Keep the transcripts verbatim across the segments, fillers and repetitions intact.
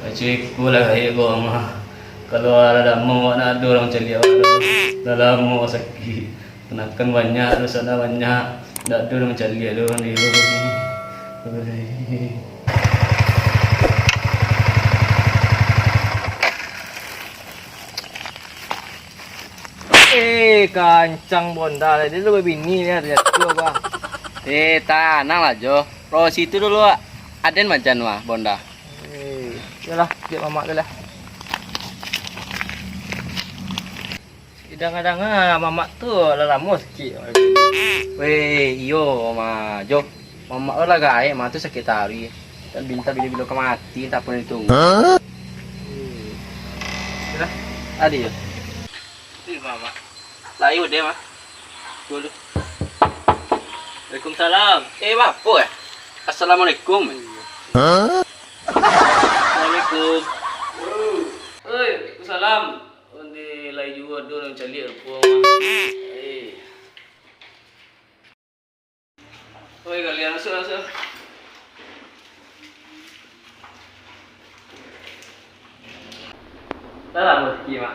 Kecek iko lah gaek ko, Mak. Kalau lah lamo awak ndak ado urang caliak awak tu. Lah lamo sakik. Kenakan banyak, doso banyak. Ndak ado urang caliak tu, urang di luar ni. Eh, kancang bonda lah. Dia tu babini dia, dia tu apa? Eh, tanang lah, Jo. Rosi tu dulu, aden macan mah, bonda. Eh, iyolah, biak mamak tu lah. Danga-danga mamak tu lah lamo sakik. Weh, iyo, mah, Jo. Mamak tu lah gaek, mah tu sakik taruih. Dan bintang bilo-bilo ka mati, tak pernah ditunggu. Hah? Iyolah. Adi, Jo. Ni, Mak, Mak. Layu dia, Mak. Dulu. Waalaikumsalam. Eh, Mak, apa, eh? Assalamualaikum. Hah? Assalamualaikum. Oi, waalaikumsalam. Onde lai juo ado urang caliak rupo, Mak. Eh. Oi, kalian masuak, masuak. Lah lamo sakik, Mak?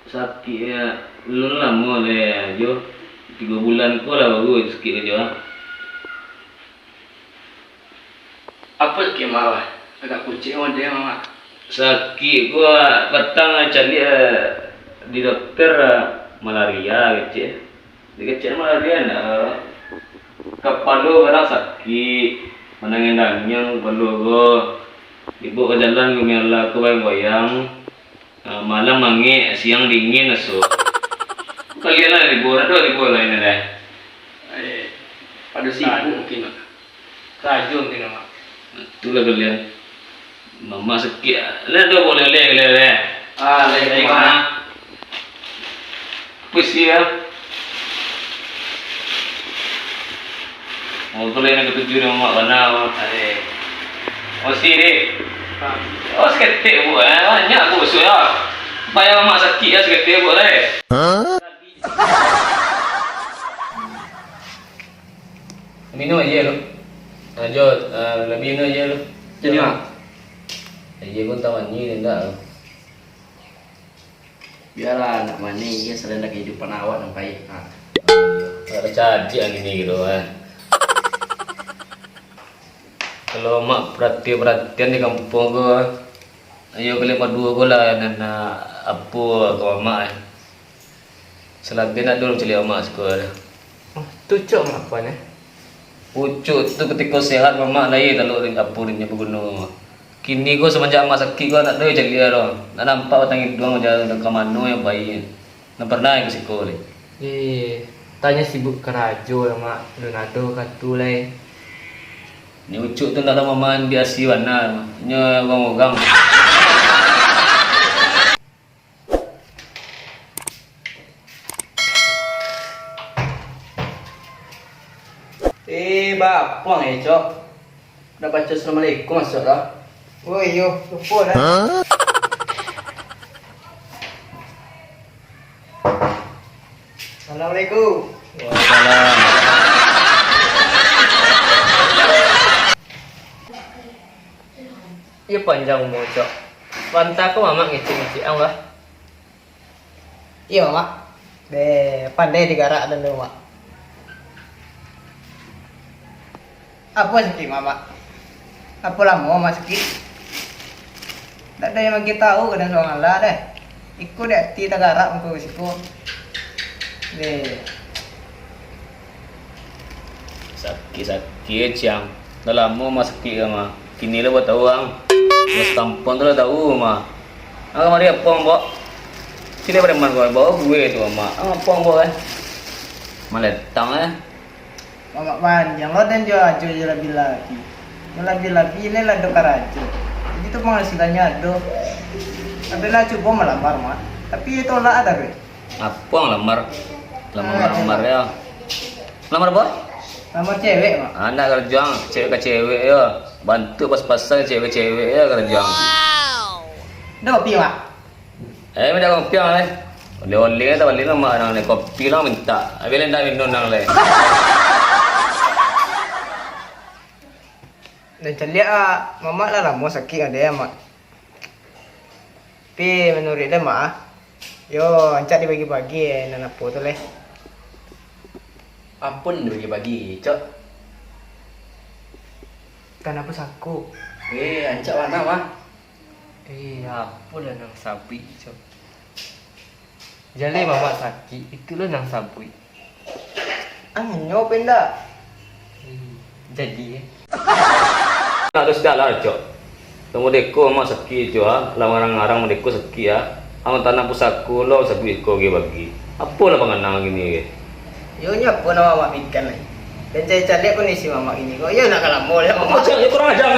Sakik, yo. Alun lamo lai, Jo. Tigo bulan ko lah baru sakik ko, Jo. Apo sakik Mak lah? Agak kucek model Mak. Sakik ko, patang caliak di dokter, malaria kecek. Dikecek malaria, nah. Kapalo kadang sakik, manangiang-nangiang kapalo ko. Dibaok ka jalan, gumiang lah ko goyang-goyang. Ah, malam angek, siang dingin asuak. Kalian lah libur, ado libur lain ado. Eh, pado sibuk mungkin, Mak. Karajo mungkin, Mak. Itulah kalian. Mamak sakik. Lah ado boleh leh kalian leh. Ah, leh, Mak. Pusing ah. Oh, tu lain nan katuju dek mamak bana. Aduh. Oh, si dek. Oh, saketek buek, eh. Banyak buek usuak, yo. Payah mamak sakik, yo, saketek buek, lai. Minum aia lu. Ah, Jo, ah, labiah minum aia lu. Jadi, Mak? Aia ko antah manih, indak lu. Bialah, nak manih, iyo, selain dari kehidupan awak nan payah. Ha. Agak tacadiak angin ni gitu, eh. Kalau mak perhatian-perhatian di kampuang ko, ayo kalian baduo ko lah nan nak apo ka mamak, eh. Salabiah ndak ado urang caliak mamak siko. Oh, tu cok mamak apo, eh? Pucuk tu katiko sehat mamak lai talok rin-, apo rinnyo baguno. Kini ko samanjak amak sakik ko ndak ado caliak doh. Ndak nampak batang iduang jo ka mano nan pai. Nan pernah ka siko lai. Eh, tanyo sibuk karajo lah, Mak. Alun ado katu lai. Ni ucuk tu ndak lamo mandi asi bana. Nyo urang-urang. Eh, bapuang, eh, Cok. Ndak baco assalamualaikum, masuak lah. Oh, iyo, lupo lah. Hah? Assalamualaikum. Waalaikumsalam. Iyo panjang umua, Cok. Pantang ko mamak ngecek-ngecek ang lah. Iyo, Mak. Deh, pandai digarak dulu, Mak. Apo sakik, Mak? Apo lamo, Mak, sakik? Ndak ado nan magi tau, kadang surang alah deh. Iko dek ati tagarak mangko ka siko. Deh. Sakik-sakik, Ciang. Lah lamo mah sakik ka mah. Kini lah baru tau ang. Mas kampuang tu lah tau mah. Ang kamari apo ang baok? Sini preman ko, baok buek tu, Mak. Ang apo ang baok, eh? Maletang, eh? Mamak panjang lo den jo ajo jo labi-labi. Yo labi-labi lai lah do karajo. Jadi tu panghasilannyo ado. Aden lah cubo malamar, Mak. Tapi ditolak taruih. Apo ang lamar? Lamar-lamar yo. Lamar apo? Lamar cewek, Mak. Anak karajo ang, cewek ka cewek yo. Bantuak pas-pasan cewek-cewek yo karajo ang. Ado kopi, Mak? Eh, mintak kopi ang, eh. Oleh-oleh tabali nang, Mak, nang lai kopi lah mintak. Abih lai ndak minum nang lai. Nan caliak, ah, mamak lah lamo sakik ka den, Mak. Tapi manuruik den, Mak, ah, yo, rancak dibagi-bagi, eh, nan apo tu, leh. Apo nan dibagi-bagi, Cok? Tanah pusako. Eh, rancak bana, Mak. Eh, apolah nan sabuik, Cok. Jaleh mamak sakik, itulah nan sabuik. Anyo apo indak? Eh, jadi, eh. Nak tu sudah lah, Cok. Lah mode ko mamak sakik, Cok, ah. Lah ngarang-ngarang mode ko sakik, ah. Ang tanah pusako lo sabuik ko bagi-bagi. Apolah pangana kini, eh? Yo, nyo apo nan mamak pikian lai? Den caliak-caliak kondisi mamak kini ko. Yo, nak ka lamo lah mamak. Cok, yo kurang ajar.